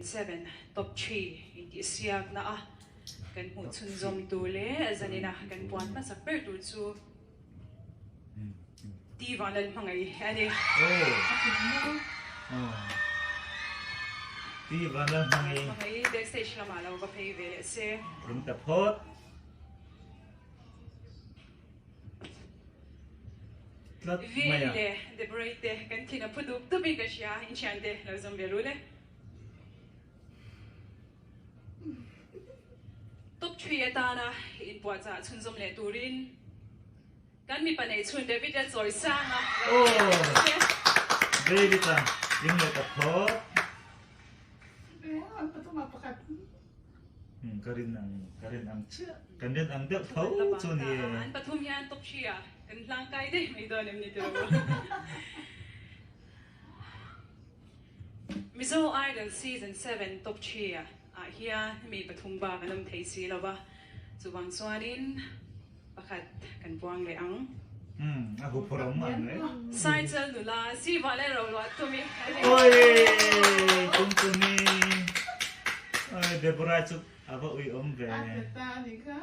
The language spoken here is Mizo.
7 Top 3 intihsiakna a kan hmuh chhunzawm tur leh zanina kan puan hmasak ber tur chu Ti Vanlal hmangaih a ni. Ti Vanlal hmangaih. Hmangaih backstage lamah lo va phei ve leh se. Ring ta phawt. Tlat mai a. Vin leh Deborah te kan thin a phu dup dup in ka hria, in thiante lo zawm ve ru le. Top 3 atana inpuahchah chhunzawm leh turin kan mipa neih chhun David a chawi sang a. Aw David a ding leh ta phawt. Ka rin ang ka rin ang chiah kan rin ang deuh tho chu ni e. An pathum hian top 3 ah kan hlangkai daih mai dawn em ni tiraw. Mizo Idol Season 7 Top 3 ah hian mi pathum bak an awm thei si lo va, chuvang chuanin pakhat kan buang leh ang. Umm a huphurh awm ang e. Saichal nula Siva leh Roluah Tumi a ni. Oi Tumtumi Oi Deborah chu a va ui awm ve. A pe ta a ni kha.